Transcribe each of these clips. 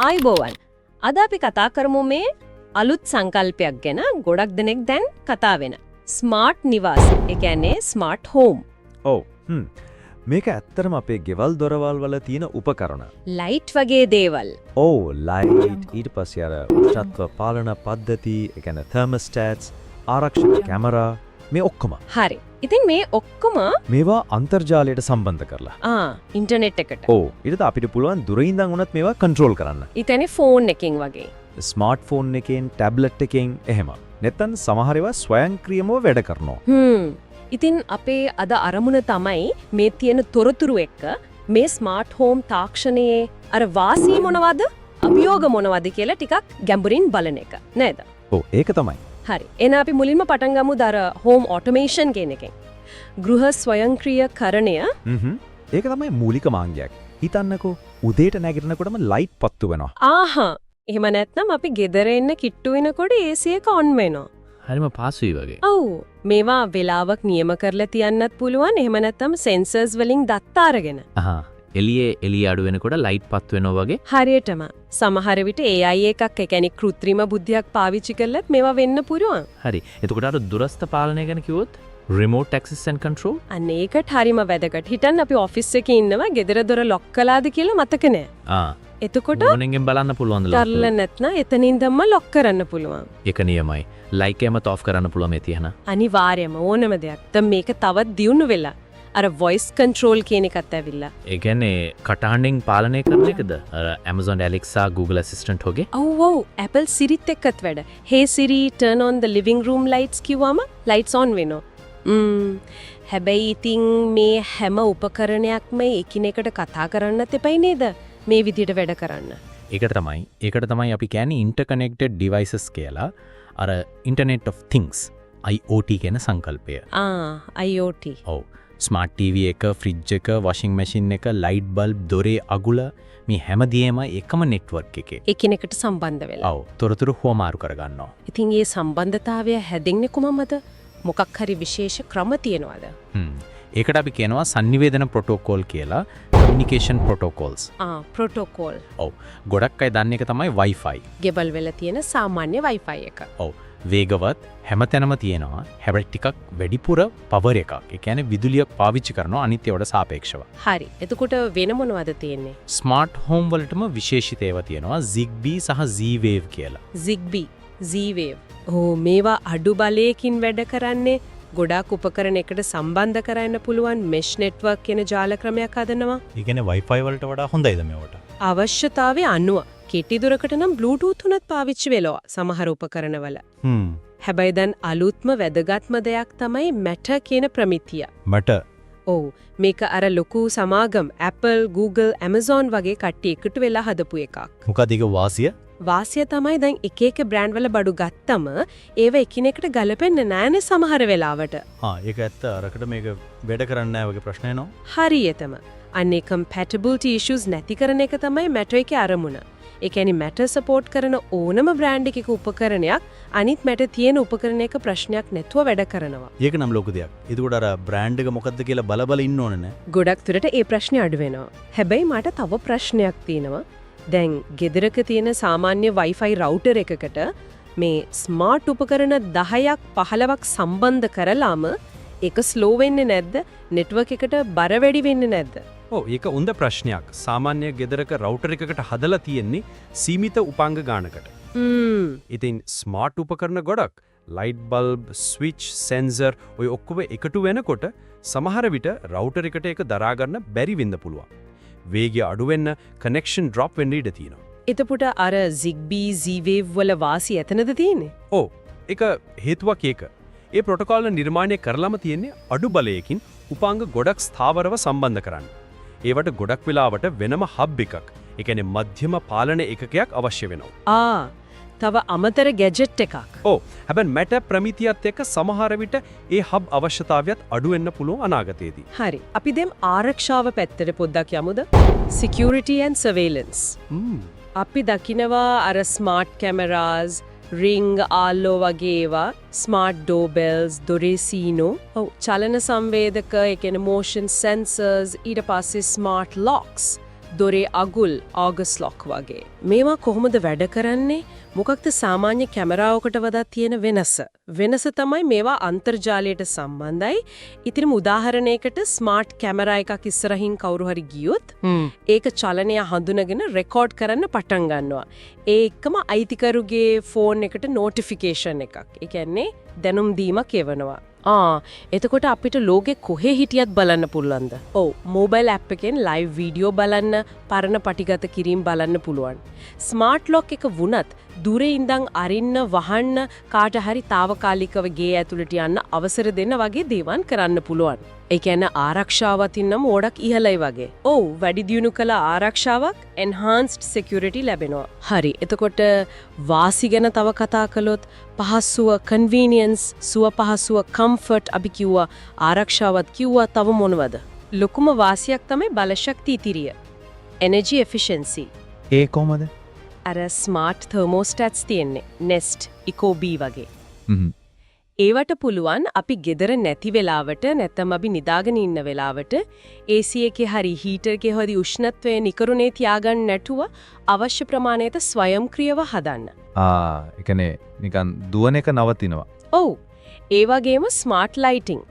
ආයුබෝවන්. අද අපි කතා කරමු මේ අලුත් සංකල්පයක් ගැන, ගොඩක් දෙනෙක් දැන් කතා වෙන. ස්මාර්ට් නිවාස. ඒ කියන්නේ ස්මාර්ට් හෝම්. ඔව්. මේක ඇත්තටම අපේ ගෙවල් දොරවල් වල තියෙන උපකරණ. ලයිට් වගේ දේවල්. ඔව්, ලයිට්, ඊට පස්සේ අර උෂ්ණත්ව පාලන පද්ධති, ඒ කියන්නේ තර්මොස්ටැට්ස්, ආරක්ෂක කැමරා, මේ ඔක්කොම. හරි. ඉතින් මේ ඔක්කොම මේවා අන්තර්ජාලයට සම්බන්ධ කරලා. ආ, ඉන්ටර්නෙට් එකට. ඔව්. ඊට අපිට පුළුවන් දුර ඉඳන් වුණත් මේවා කන්ට්‍රෝල් කරන්න. ඉතින් ෆෝන් එකකින් වගේ. ස්මාර්ට් ෆෝන් එකෙන්, ටැබ්ලට් එකෙන් එහෙම. නැත්තම් සමහර ඒවා ස්වයංක්‍රීයව වැඩ කරනවා. ඉතින් අපේ අද අරමුණ තමයි මේ තියෙන තොරතුරු එක්ක මේ ස්මාර්ට් හෝම් තාක්ෂණයේ අර වාසි මොනවද, අභියෝග මොනවද කියලා ටිකක් ගැඹුරින් බලන එක. නේද? ඔව්, ඒක තමයි. හරි. එහෙනම් අපි මුලින්ම පටන් ගමු අර හෝම් ඔටෝමේෂන් කියන එකෙන්. ගෘහ ස්වයංක්‍රීයකරණය. හ්ම්. ඒක තමයි මූලික මාංගයක්. හිතන්නකෝ, උදේට නැගිටිනකොටම ලයිට් පත්තු වෙනවා. ආහා. එහෙම නැත්නම් අපි ගෙදර එන්න කිට්ටු වෙනකොට AC එක ඔන් වෙනවා. හරිම පහසුයි වගේ. ඔව්. මේවා වෙලාවක් නියම කරලා තියන්නත් පුළුවන්. එහෙම නැත්නම් සෙන්සර්ස් වලින් දත්ත අරගෙන. අහා. එළියේ එළිය අඩු වෙනකොට ලයිට් පත්තු වෙනවා වගේ. හරියටම. සමහර විට AI එකක්, ඒ කියන්නේ කෘත්‍රිම බුද්ධියක් පාවිච්චි කළත් මේවා වෙන්න පුළුවන්. හරි. එතකොට අර දුරස්ථ පාලනය ගැන කිව්වොත්, remote access and control. අන්න ඒකට හරිම වැදගත්. හිතන්න අපි ඔෆිස් එකේ ඉන්නවා, ගෙදර දොර ලොක් කළාද කියලා මතක නෑ. එතකොට ෆෝන් එකෙන් බලන්න පුළුවන් ද? කරලා නැත්නම් එතනින් දැම්ම ලොක් කරන්න පුළුවන්. ඒක නියමයි. ලයිට් එකමත් ඔෆ් කරන්න පුළුවන් මේ තියන. අනිවාර්යයෙන්ම ඕනම දෙයක්. දැන් මේක තවත් දියුණු වෙලා අර වොයිස් කන්ට්‍රෝල් කියන එකත් ඇවිල්ලා. ඒ කියන්නේ කටහඬෙන් පාලනය කරන එකද? අර Amazon Alexa, Google Assistant වගේ. ඔව්, Apple Siriත් එක්කත් වැඩ. "Hey Siri, turn on the living room lights" කිව්වම lights on වෙනවා. හැබැයි ඉතින් මේ හැම උපකරණයක්ම එකිනෙකට කතා කරන්නත් එපයි නේද? මේ විදිහට වැඩ කරන්න. ඒකට තමයි අපි කියන්නේ interconnected devices කියලා. අර Internet of Things, IoT කියන සංකල්පය. ආ, IoT. ඔව්. ස්මාර්ට් TV එක, ෆ්‍රිජ් එක, වොෂින් මැෂින් එක, ලයිට් බල්බ්, දොරේ අගුල, මේ හැමදේම එකම නෙට්වර්ක් එකේ. එකිනෙකට සම්බන්ධ වෙලා. ඔව්. තොරතුරු හුවමාරු කරගන්නවා. ඉතින් මේ සම්බන්ධතාවය හැදෙන්නේ කොහොමද? මොකක් හරි විශේෂ ක්‍රම තියනවාද? ඒකට අපි කියනවා සන්නිවේදන ප්‍රොටෝකෝල් කියලා, කමියුනිකේෂන් ප්‍රොටෝකෝල්ස්. ආ, ප්‍රොටෝකෝල්. ඔව්. ගොඩක් අය දන්න එක තමයි Wi-Fi. ගෙවල් වල තියෙන සාමාන්‍ය Wi-Fi එක. ඔව්. වේගවත්, හැමතැනම තියෙනවා. හැබැයි ටිකක් වැඩිපුර පවර් එකක්. ඒ කියන්නේ විදුලිය පාවිච්චි කරනවා අනිත් ඒවාට සාපේක්ෂව. හරි. එතකොට වෙන මොනවද තියෙන්නේ? ස්මාර්ට් හෝම් වලටම විශේෂිත ඒවා තියෙනවා, Zigbee සහ Z-Wave කියලා. Zigbee, Z-Wave. ඕ, මේවා අඩු බලයකින් වැඩ කරන්නේ, ගොඩාක් උපකරණ එකට සම්බන්ධ කරන්න පුළුවන් මෙෂ් නෙට්වර්ක් කියන ජාල ක්‍රමයක් හදනවා. ඒ කියන්නේ Wi-Fi වලට වඩා හොඳයිද මේවට? අවශ්‍යතාවය අනුව කෙටි දුරකට නම් Bluetooth උනත් පාවිච්චි වෙනවා සමහර උපකරණවල. හැබැයි දැන් අලුත්ම වැදගත්ම දෙයක් තමයි Matter කියන ප්‍රමිතිය. මට ඔව්, මේක අර ලොකු සමාගම් Apple, Google, Amazon වගේ කට්ටිය එකතු වෙලා හදපු එකක්. මොකද ඒක වාසිය? වාසිය තමයි දැන් එක එක බ්‍රෑන්ඩ් වල බඩු ගත්තම ඒව එකිනෙකට ගලපෙන්නේ නෑනේ සමහර වෙලාවට. ආ, ඒක ඇත්ත. අරකට මේක වැඩ කරන්නේ නැහැ වගේ ප්‍රශ්න එනවා. හරියටම. අන්න ඒ compatibility issues නැති කරන එක තමයි Matter එකේ අරමුණ. ඒ කියන්නේ Matter support කරන ඕනම බ්‍රෑන්ඩ් එකක උපකරණයක් අනිත් Matter තියෙන උපකරණයක ප්‍රශ්නයක් නැතුව වැඩ කරනවා. ඒක නම් ලොකු දෙයක්. එතකොට අර බ්‍රෑන්ඩ් එක මොකද්ද කියලා බල බල ඉන්න ඕනේ නෑ. ගොඩක් දුරට ඒ ප්‍රශ්නේ අඩු වෙනවා. හැබැයි මට තව ප්‍රශ්නයක් තියෙනවා. දැන් ගෙදරක තියෙන සාමාන්‍ය Wi-Fi router එකකට මේ ස්මාර්ට් උපකරණ 10ක් 15ක් සම්බන්ධ කරලාම ඒක ස්ලෝ වෙන්නේ නැද්ද? නෙට්වර්ක් එකට බර වැඩි වෙන්නේ නැද්ද? ඔව්, ඒක හොඳ ප්‍රශ්නයක්. සාමාන්‍ය ගෙදරක රවුටර් එකකට හදලා තියෙන්නේ සීමිත උපාංග ගානකට. ඉතින් ස්මාර්ට් උපකරණ ගොඩක්, ලයිට් බල්බ්, ස්විච්, සෙන්සර්, ඔය ඔක්කොම එකතු වෙනකොට සමහර විට රවුටර් එකට ඒක දරා ගන්න බැරි වෙන්න පුළුවන්. වේගය අඩු වෙන්න, කනෙක්ෂන් ඩ්‍රොප් වෙන්න ඉඩ තියෙනවා. එතකොට අර Zigbee, Z-Wave වල වාසිය එතනද තියෙන්නේ? ඔව්, ඒක හේතුවක් ඒක. ඒ ප්‍රොටෝකෝල් නිර්මාණය කරලම තියෙන්නේ අඩු බලයකින් උපාංග ගොඩක් ස්ථාවරව සම්බන්ධ කරන්න. ඒවට ගොඩක් වෙලාවට වෙනම හබ් එකක්, ඒ කියන්නේ මධ්‍යම පාලන ඒකකයක් අවශ්‍ය වෙනවා. ආ, තව අමතර ගැජට් එකක්. ඔව්. හැබැයි මැටර් ප්‍රමිතියත් එක්ක සමහර විට ඒ හබ් අවශ්‍යතාවයත් අඩු වෙන්න පුළුවන් අනාගතයේදී. හරි. අපි දැන් ආරක්ෂාව පැත්තට පොඩ්ඩක් යමුද? Security and surveillance. අපි දකිනවා අර ස්මාර්ට් කැමරාස්, රිං ආලෝ වගේ ඒවා, ස්මාර්ට් ඩෝබෙල්ස්, දොරේ සීනෝ, ඔව්, චලන සංවේදක, ඒ කියන්නේ motion sensors, ඊට පස්සේ ස්මාර්ට් ලොක්ස්. දොරේ අගුල් ආගස් ලොක් වගේ. මේවා කොහොමද වැඩ කරන්නේ? මොකක්ද සාමාන්‍ය කැමරාවකට වඩා තියෙන වෙනස? වෙනස තමයි මේවා අන්තර්ජාලයට සම්බන්ධයි. ඉතින් උදාහරණයකට ස්මාර්ට් කැමරා එකක් ඉස්සරහින් කවුරු හරි ගියොත් ඒක චලනය හඳුනගෙන රෙකෝඩ් කරන්න පටන් ගන්නවා. ඒ එක්කම අයිතිකරුගේ ෆෝන් එකට නොටිෆිකේෂන් එකක්. ඒ කියන්නේ දැනුම් දීමක් එවනවා. ආ, එතකොට අපිට ලෝකෙ කොහේ හිටියත් බලන්න පුළුවන්ද? ඔව්, මොබයිල් ඇප් එකෙන් ලයිව් වීඩියෝ බලන්න, පරණ පටිගත කිරීම බලන්න පුළුවන්. ස්මාර්ට් ලොක් එක වුණත් දුරේ ඉඳන් අරින්න, වහන්න, කාට හරි තාවකාලිකව ගේ ඇතුළට යන්න අවසර දෙන්න වගේ දේවල් කරන්න පුළුවන්. ඒ කියන්නේ ආරක්ෂාව අතින් නම් ගොඩක් ඉහළයි වගේ. ඔව්, වැඩි දියුණු කළ ආරක්ෂාවක් enhanced security ලැබෙනවා. හරි. එතකොට වාසි ගැන තව කතා කළොත් පහසුව convenience, සුව පහසුව comfort අපි කිව්වා, ආරක්ෂාවත් කිව්වා, තව මොනවද? ලොකුම වාසියක් තමයි බලශක්ති ඉතිරිය. Energy efficiency. ඒ කොහමද? අර ස්මාර්ට් තර්මෝස්ටැට්ස් තියෙන්නේ. Nest, Ecobee වගේ. ඒවට පුළුවන් අපි ගෙදර නැති වෙලාවට, නැත්නම් අපි නිදාගෙන ඉන්න වෙලාවට AC එකේ හරි හීටර් එකේ හරි උෂ්ණත්වය නිකරුණේ තියාගන්න නැතුව අවශ්‍ය ප්‍රමාණයට ස්වයංක්‍රීයව හදන්න. ආ, ඒ කියන්නේ නිකන් දුවන එක නවතිනවා. ඔව්. ඒ වගේම ස්මාර්ට් ලයිටිං.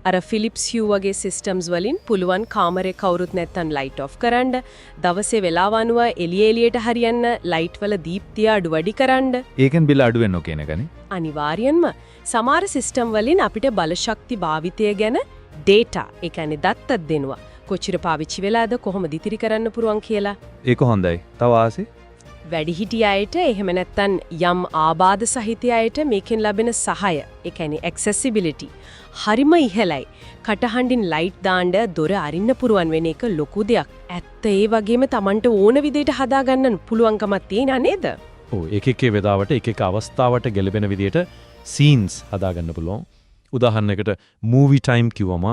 අර Philips Hue වගේ සිස්ටම්ස් වලින් පුළුවන් කාමරේ කවුරුත් නැත්තම් ලයිට් ඔෆ් කරන්න, දවසේ වෙලාව අනුව එළිය එළියට හරියන්න ලයිට් වල දීප්තිය අඩු වැඩි කරන්න. ඒකෙන් බිල අඩු වෙනවා කියන එකනේ. අනිවාර්යෙන්ම සමහර සිස්ටම් වලින් අපිට බලශක්ති භාවිතය ගැන ඩේටා, ඒ කියන්නේ දත්තක් දෙනවා. කොච්චර පාවිච්චි වෙලාද, කොහොමද ඉතිරි කරන්න පුළුවන් කියලා. ඒක හොඳයි. තව වාසි? වැඩිහිටි අයට, එහෙම නැත්නම් යම් ආබාධ සහිත අයට මේකෙන් ලැබෙන සහාය, ඒ කියන්නේ ඇක්සෙසිබිලිටි හරිම ඉහළයි. කටහඬින් ලයිට් දාන්න, දොර අරින්න පුළුවන් වෙන එක ලොකු දෙයක්. ඇත්ත, ඒ වගේම තමන්ට ඕන විදිහට හදාගන්න පුළුවන්කමක් තියෙනා නේද? ඔව්, එක එක වෙලාවට එක එක අවස්ථාවට ගැලපෙන විදිහට සීන්ස් හදාගන්න පුළුවන්. උදාහරණයකට මූවි ටයිම් කිව්වම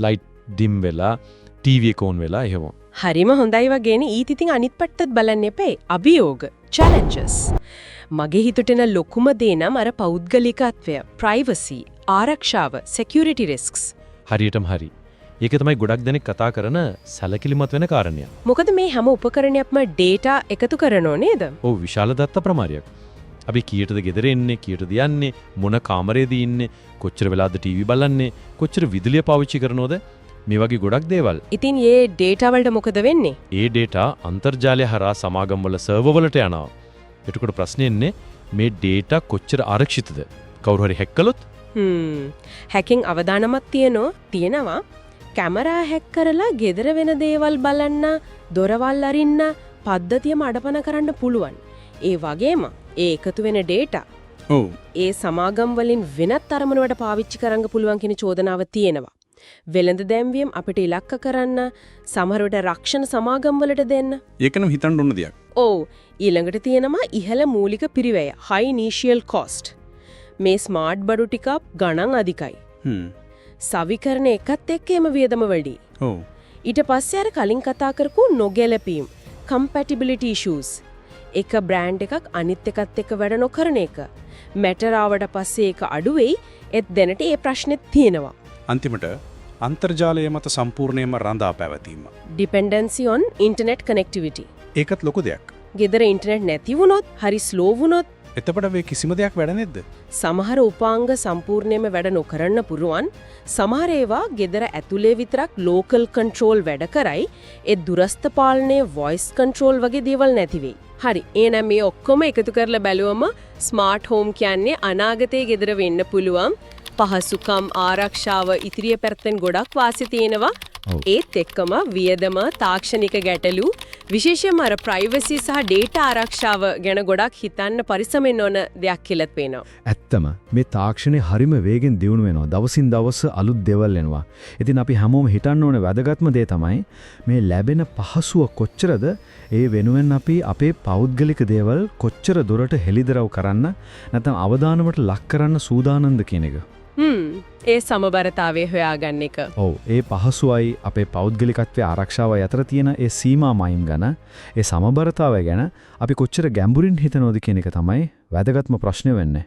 ලයිට් ඩිම් වෙලා ටීවී එක ඔන් වෙලා එහෙම. හරිම හොඳයි වගේනේ. ඊට ඉතින් අනිත් පැත්තත් බලන්න එපේ. අභියෝග, චැලෙන්ජස්. මගේ හිතට එන ලොකුම දේ නම් අර පෞද්ගලිකත්වය, ප්‍රයිවසි, ආරක්ෂාව, security risks. හරියටම හරි. ඒක තමයි ගොඩක් දෙනෙක් කතා කරන සැලකිලිමත් වෙන කාරණය. මොකද මේ හැම උපකරණයක්ම ඩේටා එකතු කරනෝ නේද? ඔව්, විශාල දත්ත ප්‍රමාණයක්. අපි කීයටද ගෙදර එන්නේ, කීයටද යන්නේ, මොන කාමරේද ඉන්නේ, කොච්චර වෙලාද ටීවී බලන්නේ, කොච්චර විදුලිය පාවිච්චි කරනවද, මේ වගේ ගොඩක් දේවල්. ඉතින් මේ ඩේටා වලට මොකද වෙන්නේ? ඒ ඩේටා අන්තර්ජාලය හරහා සමාගම් වල සර්වර් වලට යනවා. එතකොට ප්‍රශ්නේ එන්නේ මේ ඩේටා කොච්චර ආරක්ෂිතද? කවුරු හරි හැක් කළොත්? හැකින් අවදානමක් තියෙනවා. කැමරා හැක් කරලා ගෙදර වෙන දේවල් බලන්න, දොරවල් අරින්න, පද්ධතියම අඩපණ කරන්න පුළුවන්. ඒ වගේම ඒ එකතු වෙන ඩේටා ඒ සමාගම් වලින් වෙනත් අරමුණකට පාවිච්චි කරන්න පුළුවන් කියන චෝදනාව තියෙනවා. වෙළඳ දැන්වීම් අපිට ඉලක්ක කරන්න, සමහර විට රක්ෂණ සමාගම් වලට දෙන්න. ඒක නම් හිතන්න ඕන දෙයක්. ඔව්, ඊළඟට තියෙනවා ඉහළ මූලික පිරිවැය, high initial cost. මේ ස්මාර්ට් බඩු ටිකක් ගණන් අධිකයි. සවිකරන එකත් එක්ක එම වියදම වැඩි. ඊට පස්සේ අර කලින් කතා කරපු නොගැලපීම්, compatibility issues. එක බ්‍රෑන්ඩ් එකක් අනිත් එකත් එක්ක වැඩ නොකරන එක. මැටර් ආවට පස්සේ ඒක අඩු වෙයි. ඒත් දැනට ඒ ප්‍රශ්නෙත් තියෙනවා. අන්තිමට අන්තර්ජාලය මත සම්පූර්ණයෙන්ම රඳා පැවතීම. Dependency on internet connectivity. ඒකත් ලොකු දෙයක්. ගෙදර ඉන්ටර්නෙට් නැති වුණොත්, හරි ස්ලෝ වුණොත් එතකොට මේ කිසිම දෙයක් වැඩ නැද්ද? සමහර උපාංග සම්පූර්ණයෙන්ම වැඩ නොකරන්න පුළුවන්. සමහර ඒවා ගෙදර ඇතුලේ විතරක් ලෝකල් කන්ට්‍රෝල් වැඩ කරයි. ඒ දුරස්ථ පාලනය, වොයිස් කන්ට්‍රෝල් වගේ දේවල් නැති වෙයි. හරි. එහෙනම් මේ ඔක්කොම එකතු කරලා බැලුවම ස්මාර්ට් හෝම් කියන්නේ අනාගතයේ ගෙදර වෙන්න පුළුවන්. පහසුකම්, ආරක්ෂාව, ඉතිරිය පැත්තෙන් ගොඩක් වාසි තියෙනවා. ඒත් එක්කම වියදම, තාක්ෂණික ගැටලු, විශේෂයෙන්ම අර ප්‍රයිවසි සහ ඩේටා ආරක්ෂාව ගැන ගොඩක් හිතන්න පරිස්සම් වෙන්න ඕන දෙයක් කියලාත් පේනවා. ඇත්තම මේ තාක්ෂණය හරිම වේගෙන් දියුණු වෙනවා. දවසින් දවස අලුත් දේවල් එනවා. ඉතින් අපි හැමෝම හිතන්න ඕන වැදගත්ම දේ තමයි මේ ලැබෙන පහසුව කොච්චරද, ඒ වෙනුවෙන් අපි අපේ පෞද්ගලික දේවල් කොච්චර දුරට හෙළිදරව් කරන්න නැත්නම් අවදානමට ලක් කරන්න සූදානම්ද කියන එක. ඒ සමබරතාවය හොයාගන්න එක. ඔව්, ඒ පහසුවයි අපේ පෞද්ගලිකත්වයේ ආරක්ෂාවයි අතර තියෙන ඒ සීමා මයිම් ගැන, ඒ සමබරතාවය ගැන අපි කොච්චර ගැඹුරින් හිතනවද කියන එක තමයි වැදගත්ම ප්‍රශ්නය වෙන්නේ.